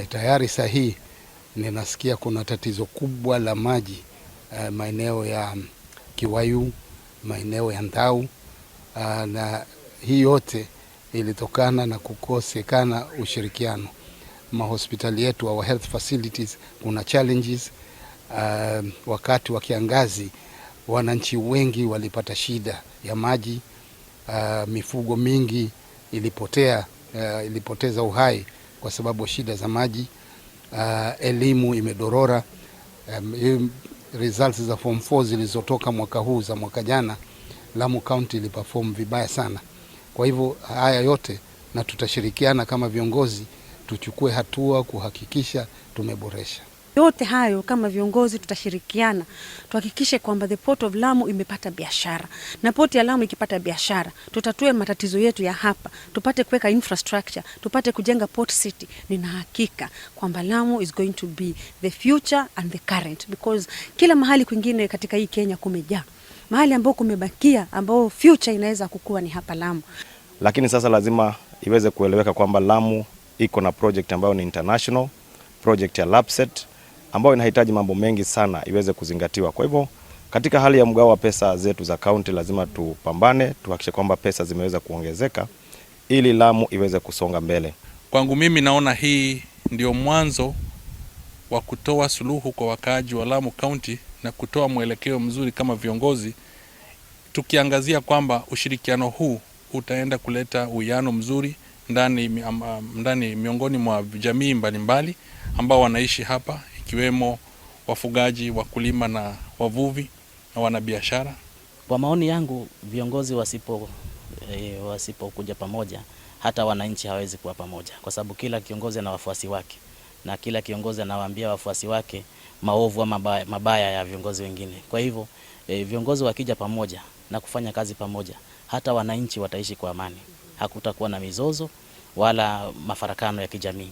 Tayari saa hii ninasikia kuna tatizo kubwa la maji maeneo ya Kiwayu, maeneo ya Ndau, na hii yote ilitokana na kukosekana ushirikiano. Mahospitali yetu, our health facilities, kuna challenges. Wakati wa kiangazi wananchi wengi walipata shida ya maji. Mifugo mingi ilipotea, ilipoteza uhai kwa sababu shida za maji. Elimu imedorora. Results za form 4 zilizotoka mwaka huu za mwaka jana, Lamu County iliperform vibaya sana. Kwa hivyo haya yote na tutashirikiana kama viongozi tuchukue hatua kuhakikisha tumeboresha. Yote hayo kama viongozi tutashirikiana tuhakikishe kwamba the Port of Lamu imepata biashara, na port ya Lamu ikipata biashara, tutatue matatizo yetu ya hapa, tupate kuweka infrastructure, tupate kujenga port city. Nina hakika kwamba Lamu is going to be the future and the current, because kila mahali kwingine katika hii Kenya kumejaa, mahali ambao kumebakia ambao future inaweza kukua ni hapa Lamu. Lakini sasa lazima iweze kueleweka kwamba Lamu iko na project ambayo ni international project ya LAPSSET ambayo inahitaji mambo mengi sana iweze kuzingatiwa. Kwa hivyo katika hali ya mgao wa pesa zetu za kaunti lazima tupambane, tuhakikishe kwamba pesa zimeweza kuongezeka ili Lamu iweze kusonga mbele. Kwangu mimi naona hii ndio mwanzo wa kutoa suluhu kwa wakaaji wa Lamu County na kutoa mwelekeo mzuri kama viongozi, tukiangazia kwamba ushirikiano huu utaenda kuleta uwiano mzuri ndani miongoni mwa jamii mbalimbali ambao wanaishi hapa, ikiwemo wafugaji, wakulima na wavuvi na wanabiashara. Kwa maoni yangu, viongozi wasipokuja pamoja, hata wananchi hawawezi kuwa pamoja, kwa sababu kila kiongozi ana wafuasi wake na kila kiongozi anawaambia wafuasi wake maovu ama mabaya ya viongozi wengine. Kwa hivyo viongozi wakija pamoja na kufanya kazi pamoja, hata wananchi wataishi kwa amani, hakutakuwa na mizozo wala mafarakano ya kijamii.